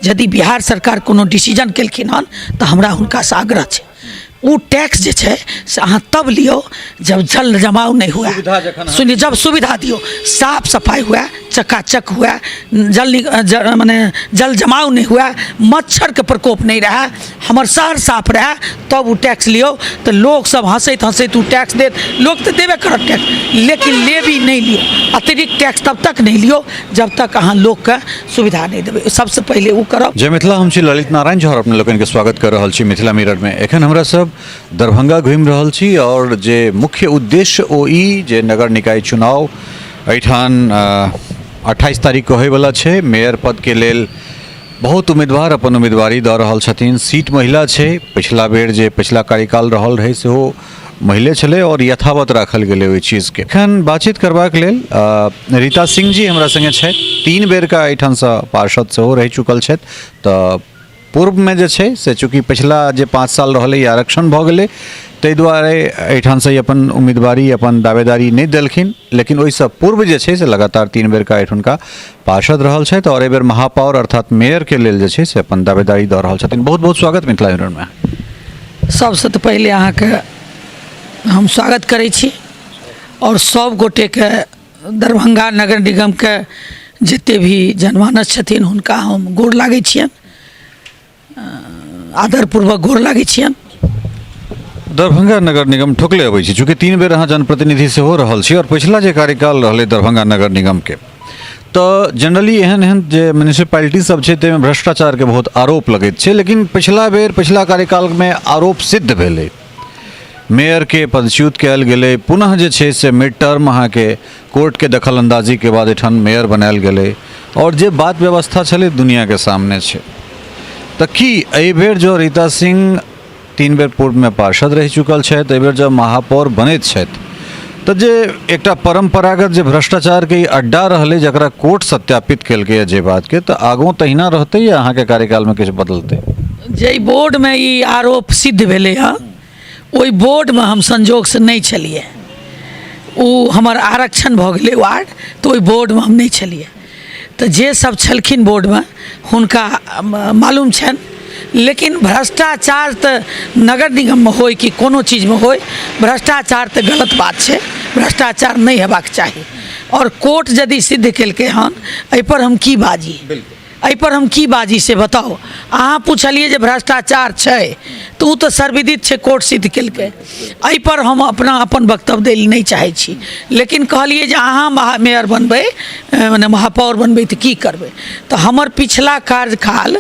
यदि बिहार सरकार कोनो डिसीजन केलखिन हन तऽ हमरा हुनकासँ आग्रह छै, ओ टैक्स जे छै से अहाँ तब लियौ जब जल जमाव नहि हुए। सुविधा जखन अहाँ- सुनियौ, जब सुविधा दियौ, साफ सफाइ हुए, चकाचक हुए, जल मने जल जमाव नहि हुए, मच्छरके प्रकोप नहि रहए, हमर शहर साफ रहए, तब ओ टैक्स लियौ। तऽ लोकसभ हँसैत हँसैत ओ टैक्स देत। लोक तऽ देबे करत टैक्स, लेकिन लेवी नहि लियौ, अतिरिक्त टैक्स तब तक नहि लियौ जब तक अहाँ लोकके सुविधा नहि देबै। सबसँ पहिले ओ करब। जय मिथिला, हम छी ललित नारायण झा और अपने लोकनिके स्वागत कर रहल छी मिथिला मिररमे। एखन हमरा सब दरभंगा घुमि रहल छी और जे मुख्य उद्देश्य ओ ई जे नगर निकाय चुनाव एहिठाम 28 तारीखके होइवला छै। मेयर पदके लेल बहुत उम्मीदवार अपन उम्मीदवारी दऽ रहल छथिन। सीट महिला छै, पिछला बेर जे पिछला कार्यकाल रहल रहै सेहो महिले छलै आओर यथावत राखल गेलै ओहि चीजके। एखन बातचीत करबाक लेल रीता सिंह जी हमरा सङ्गे छथि। 3 बेरका एहिठामसँ पार्षद सेहो रहि चुकल छथि। तऽ पूर्वमे जे छै से चूँकि पछिला जे 5 साल रहलै ई आरक्षण भऽ गेलै, ताहि दुआरे एहिठामसँ ई अपन उम्मीदवारी अपन दावेदारी नहि देलखिन, लेकिन ओहिसँ पूर्व जे छै से लगातार 3 बेरका एहिठुनका पार्षद रहल छथि आओर एहिबेर महापौर अर्थात मेयरके लेल जे छै से अपन दावेदारी दऽ रहल छथिन। बहुत बहुत स्वागत मिथिला मिररमे। सबसँ तऽ पहिले अहाँके हम स्वागत करै छी आओर सब गोटेके दरभंगा नगर निगमके जते भी जनमानस छथिन हुनका हम गोर लागै छियनि, आदरपूर्वक गोर लागै छियनि। दरभंगा नगर निगम ठोकले अबै छी, चूँकि 3 बेर अहाँ जनप्रतिनिधि सेहो रहल छी और पछिला जे कार्यकाल रहलै दरभंगा नगर निगमके, तऽ जनरली एहन एहन जे म्यूनिसिपैलिटी सब छै ताहिमे भ्रष्टाचारके बहुत आरोप लगैत छै, लेकिन पछिला बेर पछिला कार्यकालमे आरोप सिद्ध भेलै, मेयरके पदच्युत कयल गेलै, पुनः जे छै से मिड टर्म अहाँके कोर्टके दखल अन्दाजीके बाद एहिठाम मेयर बनायल गेलै और जे बात व्यवस्था छलै दुनिआँके सामने छै। तऽ की एहिबेर जँ रीता सिंह 3 बेर पूर्वमे पार्षद रहि चुकल छथि, एहिबेर जँ महापौर बनैत छथि तऽ जे एकटा परम्परागत जे भ्रष्टाचारके ई अड्डा रहलै जकरा कोर्ट सत्यापित केलकैए जे बातके, तऽ आगू तहिना रहतै या अहाँके कार्यकालमे किछु बदलतै? जाहि बोर्डमे ई आरोप सिद्ध भेलै हँ ओहि बोर्डमे हम संजोगसँ नहि छलियै, ओ हमर आरक्षण भऽ गेलै वार्ड, तऽ ओहि बोर्डमे हम नहि छलियै। तऽ जे सब छलखिन बोर्डमे हुनका मालूम छनि, लेकिन भ्रष्टाचार तऽ नगर निगममे होइ कि कोनो चीजमे होइ, भ्रष्टाचार तऽ गलत बात छै, भ्रष्टाचार नहि हेबाक चाही। आओर कोर्ट यदि सिद्ध केलकै हन एहिपर हम की बाजी, एहिपर हम की बाजी से बताउ। अहाँ पुछलियै जे भ्रष्टाचार छै तऽ ओ तऽ सर्वविदित छै, कोर्ट सिद्ध केलकै, एहिपर हम अपना अपन वक्तव्य दै लए नहि चाहै छी। लेकिन कहलियै जे अहाँ मेयर बनबै, मने महापौर बनबै तऽ की करबै, तऽ हमर पिछला कार्यकाल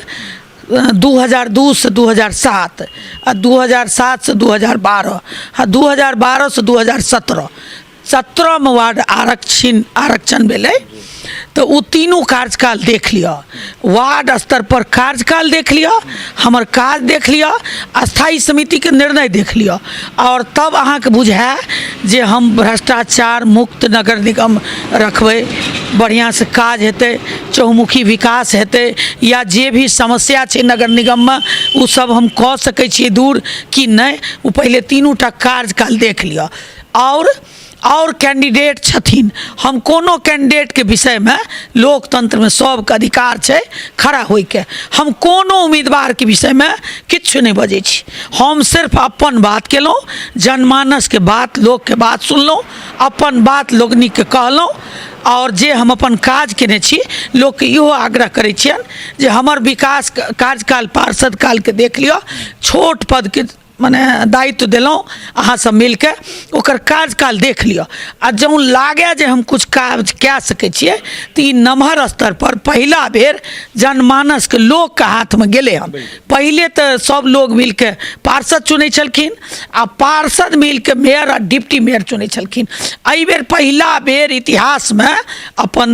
2002 से 2007 आ 2007 से 2012 आ 2012 से 2017, 17मे वार्ड आरक्षण भेलै, तऽ ओ तीनू कार्यकाल देख लिअ, वार्ड स्तर पर कार्यकाल देख लिअ, हमर काज देख लिअ, स्थायी समितिके निर्णय देख लिअ, आओर तब अहाँके बुझाए जे हम भ्रष्टाचार मुक्त नगर निगम रखबै, बढ़िआँसँ काज हेतै, चहुमुखी विकास हेतै, या जे भी समस्या छै नगर निगममे ओ सब हम कऽ सकै छियै दूर कि नहि, ओ पहिले तीनू टा कार्यकाल देख लिअ। आओर कैंडिडेट छथिन, हम कोनो कैंडिडेटके विषयमे लोकतन्त्रमे सबके अधिकार छै खड़ा होइके, हम कोनो उम्मीदवारके विषयमे किछु नहि बजै छी, हम सिर्फ अपन बात केलहुँ, जनमानसके बात लोकके बात सुनलहुँ, अपन बात लोकनिके कहलहुँ, आओर जे हम अपन काज केने छी लोकके इहो आग्रह करै छियनि जे हमर विकास कार्यकाल पार्षद कालके देख लिअ, छोट पदके मने दायित्व देलहुँ अहाँ सब मिलके ओकर कार्यकाल देख लिअ, आ जँ लागए जे हम किछु काज कए सकै छियै तऽ ई नमहर स्तर पर पहिला बेर जनमानसके लोकके हाथमे गेलै हन। पहिले तऽ सब लोग मिलके पार्षद चुनै छलखिन आ पार्षद मिलके मेयर आ डिप्टी मेयर चुनै छलखिन। एहिबेर पहिला बेर इतिहासमे अपन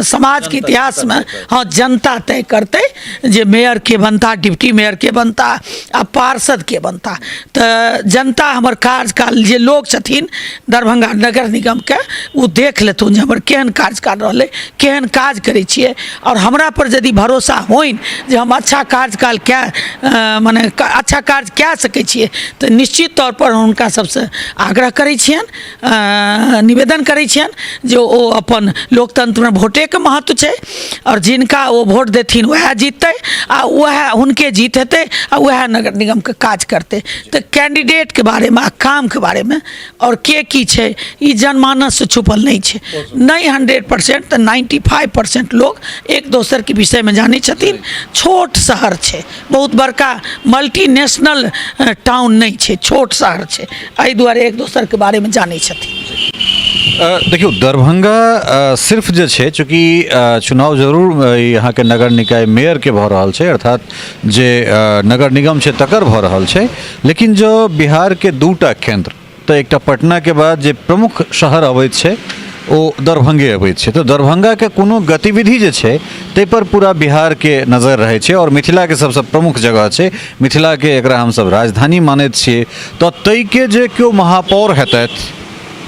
समाजके इतिहासमे हँ जनता तय करतै जे मेयर के बनता, डिप्टी मेयर के बनता आ पार्षद के बनता। करता। तऽ जनता हमर कार्यकाल जे लोक छथिन दरभंगा नगर निगमके ओ देख लेथुन जे हमर केहन कार्यकाल रहलै, केहन काज करै छियै, आओर हमरा पर यदि भरोसा होइन जे हम अच्छा कार्यकाल कए मने अच्छा कार्य कए सकै छियै तऽ निश्चित तौरपर हुनका सबसँ आग्रह करै छियनि, निवेदन करै छियनि जे ओ अपन लोकतन्त्रमे भोटेके महत्व छै, आओर जिनका ओ भोट देथिन वएह जीततै आ वएह हुनके जीत हेतै आ वएह नगर निगमके काज करतै। तऽ कैंडिडेटके बारेमे आ कामके बारेमे आओर के की छै ई जनमानससँ छुपल नहि छै। नहि 100% तऽ 95% लोक एक दोसरके विषयमे जानै छथिन। छोट शहर छै, बहुत बड़का मल्टीनेशनल टाउन नहि छै, छोट शहर छै, एहि दुआरे एक दोसरके बारेमे जानै छथिन। देखियौ, दरभंगा सिर्फ जे छै, चूँकि चुनाव जरूर अहाँके नगर निकाय मेयरके भऽ रहल छै, अर्थात जे नगर निगम छै तकर भऽ रहल छै, लेकिन जँ बिहारके दूटा केन्द्र तऽ एकटा पटनाके बाद जे प्रमुख शहर अबैत छै ओ दरभंगे अबैत छै। तऽ दरभंगाके कोनो गतिविधि जे छै ताहिपर पूरा बिहारके नजर रहै छै आओर मिथिलाके सबसँ प्रमुख जगह छै, मिथिलाके एकरा हमसब राजधानी मानैत छियै। तऽ ताहिके जे केओ महापौर हेतथि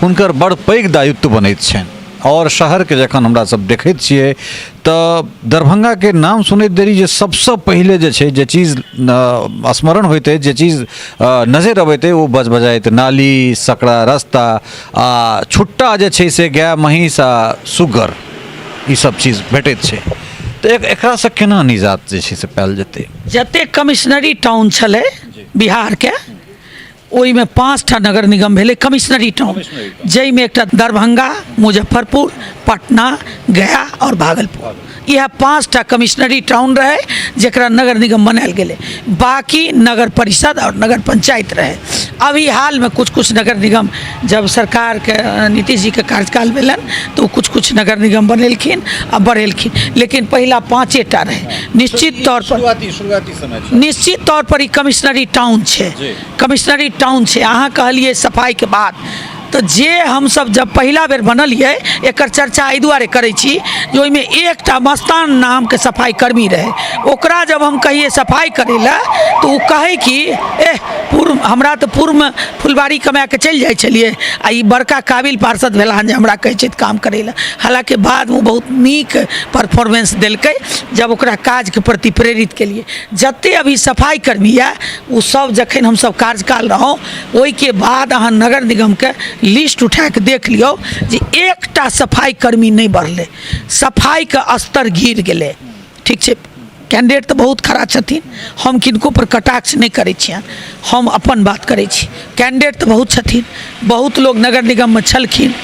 हुनकर बड़ पैघ दायित्व बनैत छनि। आओर शहरके जखन हमरा सब देखैत छियै तऽ दरभंगाके नाम सुनैत देरी जे सबसँ पहिले जे छै जे चीज स्मरण होइत अछि, जे चीज नजरि अबैत अछि, ओ बजबजाइत नाली, सकरा रस्ता आ छुट्टा जे छै से गाय महीँस आ सुग्गर, ई सब चीज भेटैत छै। तऽ एकरासँ केना निजात जे छै से पायल जेतै? जतेक कमिश्नरी टाउन छलै बिहारके ओहिमे 5टा नगर निगम भेलै कमिश्नरी टाउन, जाहिमे एकटा दरभंगा, मुजफ्फरपुर, पटना, गया आओर भागलपुर, इएह 5टा कमिश्नरी टाउन रहै जकरा नगर निगम बनायल गेलै। बाकी नगर परिषद आओर नगर पंचायत रहै। अभी हालमे कुछ कुछ नगर निगम जब सरकारके नीतीश जीके कार्यकाल भेलनि तऽ ओ कुछ कुछ नगर निगम बनेलखिन आ बढ़ेलखिन, लेकिन पहिला 5टा रहै। निश्चित तौर पर निश्चित तौर पर ई कमिश्नरी टाउन छै, कमिश्नरी टाउन छै। अहाँ कहलियै सफाइके बात, तऽ जे हमसब जब पहिला बेर बनलियै एकर चर्चा एहि दुआरे करै छी जे ओहिमे एकटा मस्तान नामके सफाइ कर्मी रहै, ओकरा जब हम कहियै सफाइ करै लए तऽ ओ कहै कि एह पूर्व हमरा तऽ पूर्वमे फुलबाड़ी कमाके चलि जाइ छलियै आ ई बड़का काबिल पार्षद भेला हन जे हमरा कहै छथि काम करै लए। हालाँकि बादमे ओ बहुत नीक परफॉर्मेंस देलकै जब ओकरा काजके प्रति प्रेरित केलियै। जते अभी सफाइ कर्मी यऽ ओ सब जखन हमसब कार्यकाल रहौं ओहिके बाद अहाँ नगर निगमके लिस्ट उठाके देख लियौ जे एकटा सफाइ कर्मी नहि बढ़लै, सफाइके स्तर गिर गेलै। ठीक छै, कैंडिडेट तऽ बहुत खड़ा छथिन, हम किनको पर कटाक्ष नहि करै छियनि, हम अपन बात करै छी। कैंडिडेट तऽ बहुत छथिन, बहुत लोग नगर निगममे छलखिन,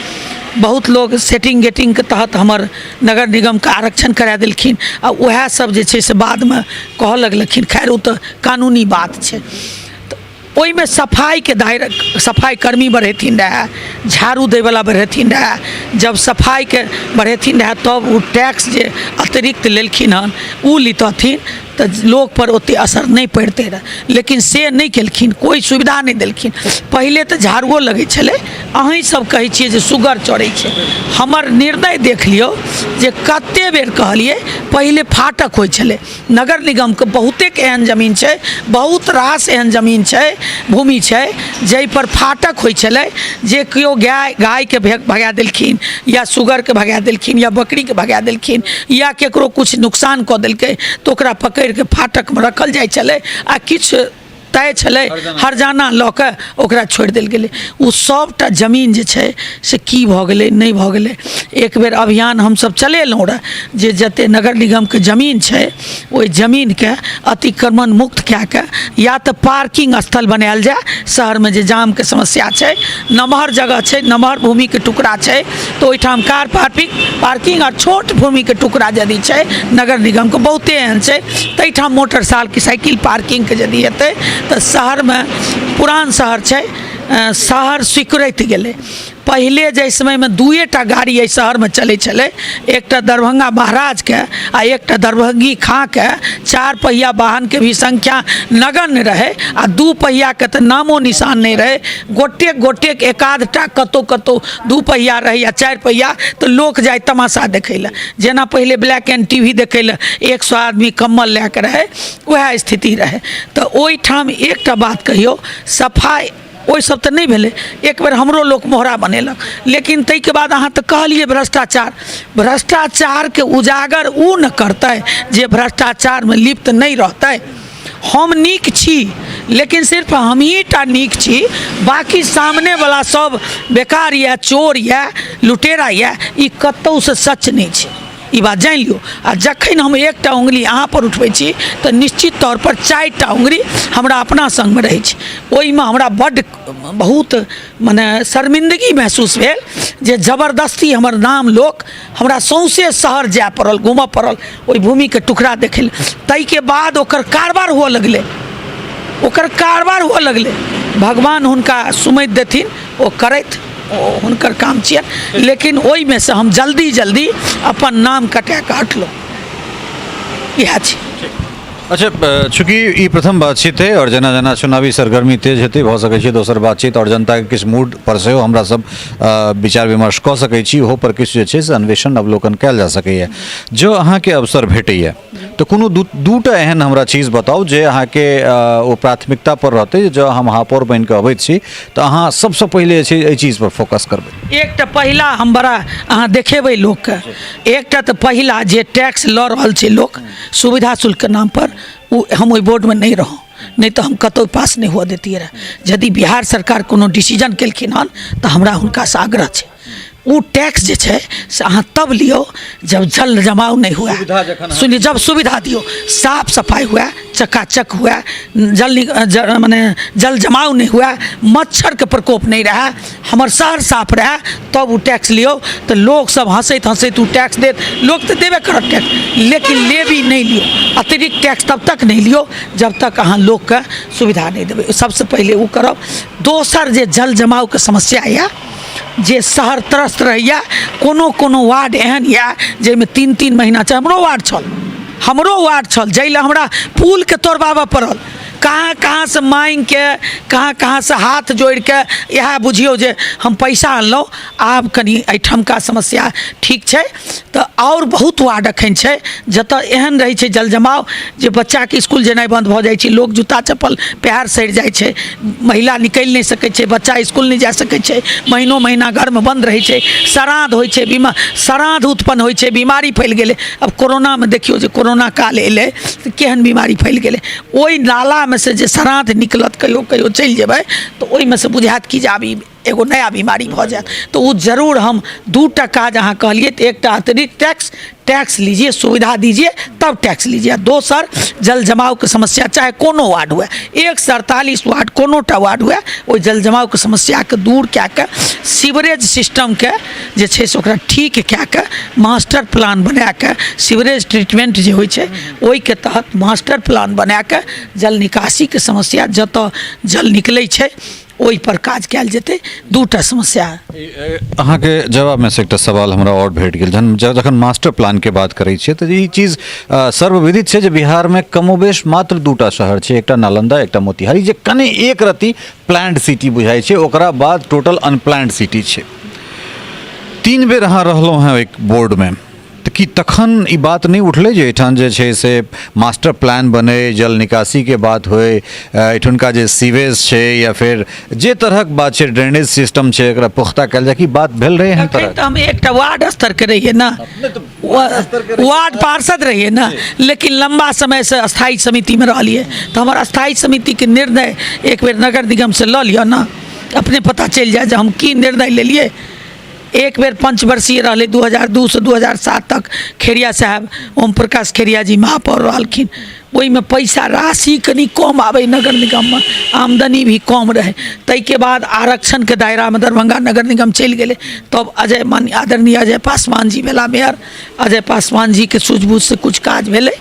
बहुत लोग सेटिंग गेटिंगके तहत हमर नगर निगमके आरक्षण करा देलखिन आ उएह सब जे छै से बादमे कहऽ लगलखिन। खैर ओ तऽ कानूनी बात छै। तऽ ओहिमे सफाइके दायरा सफाइ कर्मी बढ़ेथिन रहए, झाड़ू दैवला बढ़ेथिन रहए, जब सफाइके बढ़ेथिन रहए तब ओ टैक्स जे अतिरिक्त लेलखिन हन ओ लितथिन तऽ लोकपर ओतेक असर नहि पड़ितै रहए, लेकिन से नहि केलखिन, कोइ सुविधा नहि देलखिन। पहिले तऽ झाड़ुओ लगै छलै, अहीँ सब कहै छियै जे सुगर चढ़ै छै, हमर निर्णय देख लियौ जे कते बेर कहलियै। पहिले फाटक होइ छलै, नगर निगमके बहुतेक एहन जमीन छै, बहुत रास एहन जमीन छै, भूमि छै जाहिपर फाटक होइ छलै, जे केओ गायके भगा देलखिन या सुगरके भगा देलखिन या बकरीके भगा देलखिन या ककरो किछु नुकसान कऽ देलकै तऽ ओकरा पकड़िके फाटकमे रखल जाइ छलै आ किछु तय छलै हरजाना लऽ कऽ ओकरा छोड़ि देल गेलै। ओ सभटा जमीन जे छै से की भऽ गेलै नहि भऽ गेलै। एक बेर अभियान हमसभ चलेलहुँ रहए जे जतेक नगर निगमके जमीन छै ओहि जमीनके अतिक्रमण मुक्त कए कऽ या तऽ पार्किंग स्थल बनायल जाय, शहरमे जे जामके समस्या छै, नमहर जगह छै, नमहर भूमिके टुकड़ा छै तऽ ओहिठाम कार पार्किंग आओर छोट भूमिके टुकड़ा यदि छै नगर निगमके बहुते एहन छै ताहिठाम मोटरसाइकिल साइकिल पार्किंगके यदि हेतै तऽ शहरमे पुरान शहर छै, शहर सिकुड़ैत गेलै। पहिले जाहि समयमे दुए टा गाड़ी एहि शहरमे चलै छलै, एकटा दरभंगा महाराजके आ एकटा दरभंगी खाँके, चारि पहिया वाहनके भी संख्या नगण्य रहै आ दू पहियाके तऽ नामो निशान नहि रहै। गोटेक गोटेक एक आधटा कतहु कतहु दू पहिया रहै या चारि पहिया, तऽ लोक जाइ तमाशा देखै लए, जेना पहिले ब्लैक एंड टी वी देखै लए 100 आदमी कम्बल लए कऽ रहै, वएह स्थिति रहै। तऽ ओहिठाम एकटा बात कहियौ, सफाइ ओहिसब तऽ नहि भेलै। एक बेर हमरो लोक मोहरा बनेलक, लेकिन ताहिके बाद अहाँ तऽ कहलिए भ्रष्टाचार, भ्रष्टाचारके उजागर ओ ने करतै जे भ्रष्टाचारमे लिप्त नहि रहतै। हम नीक छी, लेकिन सिर्फ हमहीँ टा नीक छी, बाँकी सामनेवला सब बेकार यऽ, चोर यऽ, लुटेरा यऽ, ई कतहुसँ सच नहि छै, ई बात जानि लियौ। आ जखन हम एकटा उंगली अहाँ पर उठबै छी तऽ निश्चित तौर पर 4टा उंगली हमरा अपना संगमे रहै छै। ओहिमे हमरा बड्ड बहुत मने शर्मिंदगी महसूस भेल जे जबरदस्ती हमर नाम लोक, हमरा सौंसे शहर जाय पड़ल, घूमऽ पड़ल ओहि भूमिके टुकड़ा देखै लए। ताहिके बाद ओकर कारबार हुअ लगलै, ओकर कारबार हुअ लगलै। भगवान हुनका सुमति देथिन, ओ करथि, ओ हुनकर काम छियनि, लेकिन ओहिमे से हम जल्दी जल्दी अपन नाम कटा कऽ हटलहुँ, इएह छै। अच्छा, चूँकि ई प्रथम बातचीत है और जेना जेना चुनावी सरगर्मी तेज हेतै, भऽ सकै छै दोसर बातचीत और जनताके किछु मूड पर सेहो हमरा सब विचार विमर्श कऽ सकै छी, ओहो पर किछु जे छै से अन्वेषण अवलोकन कयल जा सकैए। जँ अहाँके अवसर भेटैए तऽ कोनो दूटा एहन हमरा चीज बताउ जे अहाँके ओ प्राथमिकता पर रहतै, जँ हम महापौर बनि कऽ अबैत छी तऽ अहाँ सबसँ पहिले जे छै एहि चीज पर फोकस करबै। एकटा पहिला हम बड़ा अहाँ देखेबै लोकके, एकटा तऽ पहिला जे टैक्स लऽ रहल छै लोक सुविधा शुल्कके नाम पर, ओ हम ओहि बोर्डमे नहि रहौं, नहि तऽ हम कतहु पास नहि हुअ दैतियै रहए। यदि बिहार सरकार कोनो डिसीजन केलखिन हन तऽ हमरा हुनकासँ आग्रह छै, ओ टैक्स जे छै से अहाँ तब लियौ जब जल जमाव नहि हुए, सुनिए, जब सुविधा दियौ, साफ सफाइ हुए, चकाचक हुए, जल मने जल जमाव नहि हुए, मच्छरके प्रकोप नहि रहए, हमर शहर साफ रहए, तब ओ टैक्स लियौ। तऽ लोकसब हँसैत हँसैत ओ टैक्स देत, लोक तऽ देबे करत टैक्स, लेकिन लेवी नहि लियौ, अतिरिक्त टैक्स तब तक नहि लियौ जब तक अहाँ लोकके सुविधा नहि देबै। सबसँ पहिले ओ करब। दोसर जे जल जमावके समस्या यऽ, जे शहर त्रस्त रहैए, कोनो कोनो वार्ड एहन यऽ जाहिमे 3-3 महीना छै। हमरो वार्ड छल, हमरो वार्ड छल जाहि लए हमरा पुलके तोड़बाबऽ पड़ल, कहाँ कहाँसँ माँगिके, कहाँ कहाँसँ हाथ जोड़िके, इएह बुझियौ जे हम पैसा अनलहुँ। आब कनि एहिठामका समस्या ठीक छै, तऽ आओर बहुत वार्ड एखन छै जतऽ एहन रहै छै जलजमाव जे बच्चाके इसकुल जेनाइ बन्द भऽ जाइ छै, लोक जूता चप्पल पएर सड़ि जाइ छै, महिला निकलि नहि सकै छै, बच्चा इसकुल नहि जा सकै छै, महीनो महीना घरमे बन्द रहै छै, श्राद्ध होइ छै, बीमा श्राद्ध उत्पन्न होइ छै, बीमारी फैल गेलै। आब कोरोनामे देखियौ जे कोरोना काल एलै तऽ केहन बीमारी फैल गेलै। ओहि नालामे से जे श्राद्ध निकलत, कहियो कहियो चलि जेबै तऽ ओहिमे से बुझायत कि जे आब ई एगो नया बीमारी भऽ जायत। तऽ ओ जरूर हम 2टा काज अहाँ कहलियै, तऽ एकटा अतिरिक्त टैक्स, टैक्स लीजिए, सुविधा दीजिए तब टैक्स लीजिए। दोसर जल जमावके समस्या, चाहे कोनो वार्ड हुए, 148 वार्ड कोनो टा वार्ड हुए, ओहि जल जमावके समस्याके दूर कए कऽ सीवरेज सिस्टमके जे छै से ओकरा ठीक कए कऽ मास्टर प्लान बना कऽ सीवरेज ट्रीटमेंट जे होइ छै ओहिके तहत मास्टर प्लान बना कऽ जल निकासीके समस्या, जतऽ जल निकलै छै ओहि पर काज कयल जेतै। 2टा समस्या। अहाँके जवाबमे से एकटा सवाल हमरा आओर भेट गेल। जहन जखन मास्टर प्लानके बात करै छियै तऽ ई चीज सर्वविदित छै जे बिहारमे कमोबेश मात्र 2टा शहर छै, एकटा नालंदा, एकटा मोतिहारी, जे कने एक रति प्लान्ड सिटी बुझाइ छै, ओकरा बाद टोटल अनप्लान्ड सिटी छै। 3 बेर अहाँ रहलहुँ हेँ ओहि बोर्डमे, तऽ की तखन ई बात नहि उठलै जे एहिठाम जे छै से मास्टर प्लान बनै, जल निकासीके बात होइ, एहिठुनका जे सीवेज छै या फेर जे तरहक बात छै, ड्रेनेज सिस्टम छै, एकरा पुख्ता कयल जाय, की बात भेल रहै एहन तरह? तऽ हम एकटा वार्ड स्तरके रहियै ने, वार्ड पार्षद रहियै ने, लेकिन लम्बा समयसँ स्थायी समितिमे रहलियै, तऽ हमर स्थायी समितिके निर्णय एक बेर नगर निगमसँ लऽ लिअ ने, अपने पता चलि जायत जे हम की निर्णय लेलियै। एक बेर पंचवर्षीय रहलै 2002 से 2007 तक, खेरिया साहब ओम प्रकाश खेरिया जी महापौर रहलखिन, ओहिमे पैसा राशि कनि कम आबै नगर निगममे, आमदनी भी कम रहै। ताहिके बाद आरक्षणके दायरामे दरभंगा नगर निगम चलि गेलै, तब अजय मान आदरणीय अजय पासवान जी भेला मेयर। अजय पासवान जीके सूझबूझसँ किछु काज भेलै,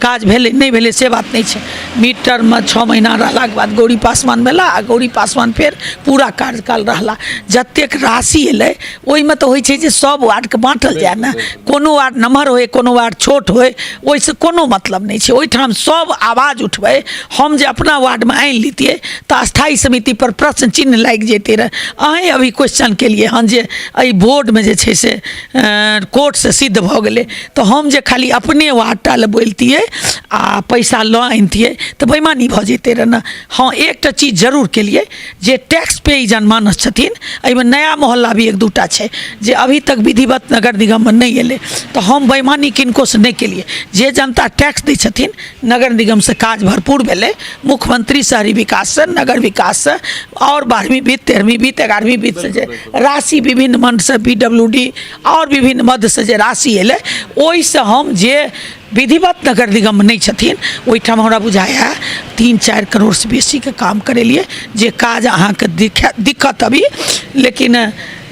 काज भेलै नहि भेलै से बात नहि छै। मिड टर्ममे 6 महीना रहलाके बाद गौरी पासवान भेला आ गौरी पासवान फेर पूरा कार्यकाल रहला। जतेक राशि एलै ओहिमे तऽ होइ छै जे सब वार्डके बाँटल जाय ने, कोनो वार्ड नमहर होइ कोनो वार्ड छोट होइ, ओहिसँ कोनो मतलब नहि छै। ओहिठाम सब आवाज उठबै। हम जे अपना वार्डमे आनि लितियै तऽ अस्थायी समितिपर प्रश्न चिन्ह लागि जैते रहए। अहेँ अभी क्वेश्चन केलियै हन जे एहि बोर्डमे जे छै से कोर्टसँ सिद्ध भऽ गेलै, तऽ हम जे खाली अपने वार्डटा लए बोलतियै आ पैसा लऽ आनितियै तऽ बेईमानी भऽ जैते रहए ने। हँ, एकटा चीज जरूर केलियै जे टैक्स पे जनमानस छथिन, एहिमे नया मोहल्ला भी एक दूटा छै जे अभी तक विधिवत नगर निगममे नहि एलै, तऽ हम बेईमानी किनकोसँ नहि केलियै। जे जनता टैक्स दै छथिन, नगर निगमसँ काज भरपूर भेलै। मुख्यमंत्री शहरी विकाससँ, नगर विकाससँ आओर 12वीं वित्त, 13वीं वित्त, 11वीं वित्तसँ जे राशि विभिन्न मन्दसँ, पी डब्ल्यू डी आओर विभिन्न मदसँ जे राशि एलै, ओहिसँ हम जे विधिवत नगर निगममे नहि छथिन ओहिठाम हमरा बुझाइए 3-4 करोड़सँ बेसीके काम करेलियै। जे काज अहाँके दिक्कत अभी, लेकिन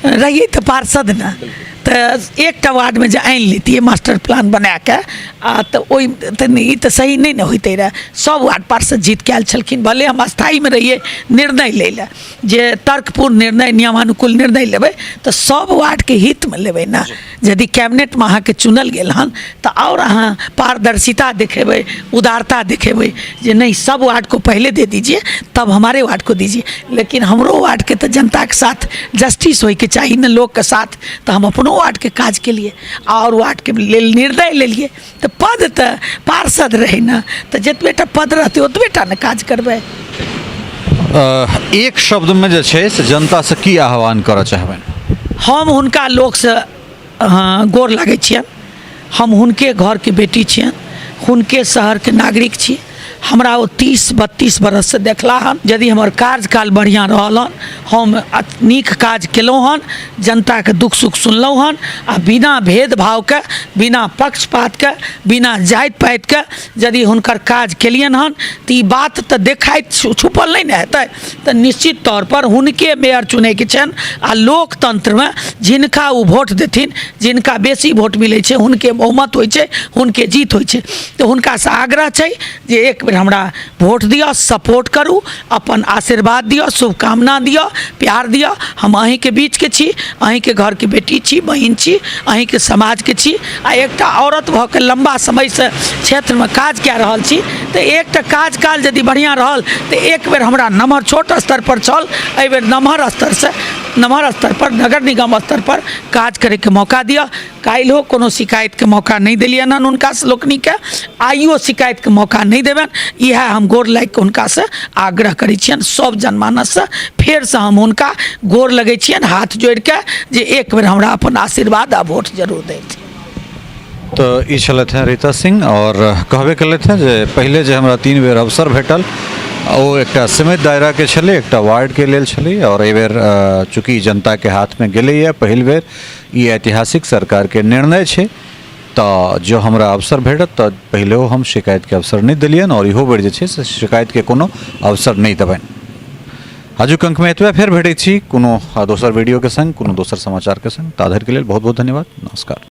रहियै तऽ पार्षद ने, तऽ एकटा वार्डमे जे आनि लैतियै मास्टर प्लान बनाके आ तऽ ओहि तऽ ई तऽ सही नहि ने होइतै रहए। सब वार्ड पार्षद जीत कऽ आयल छलखिन, भले हम अस्थायीमे रहियै निर्णय लै लए, जे तर्कपूर्ण निर्णय नियमानुकूल निर्णय लेबै तऽ सब वार्डके हितमे लेबै ने। यदि कैबिनेटमे अहाँके चुनल गेल हन तऽ आओर अहाँ पारदर्शिता देखेबै, उदारता देखेबै जे नहीं सब वार्ड को पहले दे दीजिए तब हमारे वार्ड को दीजिए। लेकिन हमरो वार्डके तऽ जनताके साथ जस्टिस होइके चाही ने, लोकके साथ। तऽ हम अपनो वार्डके काज केलियै आओर वार्डके लेल निर्णय लेलियै। तऽ पद तऽ पार्षद रहै ने, तऽ जतबे टा पद रहतै ओतबे टा ने काज करबै। एक शब्दमे जे छै से जनतासँ की आह्वान करऽ चाहबनि? हम हुनका लोकसँ गोर लागै छियनि। हम हुनके घरके बेटी छियनि, हुनके शहरके नागरिक छी। हमरा ओ 30-32 बरससँ देखला हन। यदि हमर कार्यकाल बढ़िआँ रहल हन, हम नीक काज केलहुँ हन, जनताके दुःख सुख सुनलहुँ हन आ बिना भेदभावके, बिना पक्षपातके, बिना जाति पातिके यदि हुनकर काज केलियनि हन तऽ ई बात तऽ देखाइत छुपल नहि ने हेतै। तऽ निश्चित तौरपर हुनके मेयर चुनैके छनि आ लोकतन्त्रमे जिनका ओ वोट देथिन, जिनका बेसी वोट मिलै छै हुनके बहुमत होइ छै, हुनके जीत होइ छै। तऽ हुनकासँ आग्रह छै जे एक बेर हमरा वोट दिअ, सपोर्ट करू, अपन आशीर्वाद दिअ, शुभकामना दिअ, प्यार दिअ। हम अहीँके बीचके छी, अहीँके घरके बेटी छी, बहिन छी, अहीँके समाजके छी आ एकटा औरत भऽ कऽ लम्बा समयसँ क्षेत्रमे काज कए रहल छी। तऽ एकटा कार्यकाल यदि बढ़िआँ रहल तऽ एक बेर हमरा नमहर छोट स्तरपर छल, एहिबेर नमहर स्तरसँ नमहर स्तरपर नगर निगम स्तरपर काज करैके मौका दिअ। काल्हिओ कोनो शिकायतके मौका नहि देलियनि हन हुनका लोकनिके, आइयो शिकायतके मौका नहि देबनि। इएह हम गोर लागिकऽ हुनकासँ आग्रह करै छियनि। सब जनमानससँ फेरसँ हम हुनका गोर लगै छियनि हाथ जोड़िके जे एक बेर हमरा अपन आशीर्वाद आ वोट जरूर दैथ। तऽ ई छलथि हेँ रीता सिंह आओर कहबे केलथि हेँ जे पहिले जे हमरा 3 बेर अवसर भेटल ओ एकटा सीमित दायराके छलै, एकटा वार्डके लेल छलै आओर एहिबेर चूँकि जनताके हाथमे गेलैए पहिल बेर, ई ऐतिहासिक सरकारके निर्णय छै, तऽ जँ हमरा अवसर भेटत तऽ पहिलेहो हम शिकायतके अवसर नहि देलियनि आओर इहो बेर जे छै से शिकायतके कोनो अवसर नहि देबनि। आजुक अंकमे एतबे, फेर भेटै छी कोनो दोसर वीडियोके संग, कोनो दोसर समाचारके संग। ता धरिके लेल बहुत बहुत धन्यवाद, नमस्कार।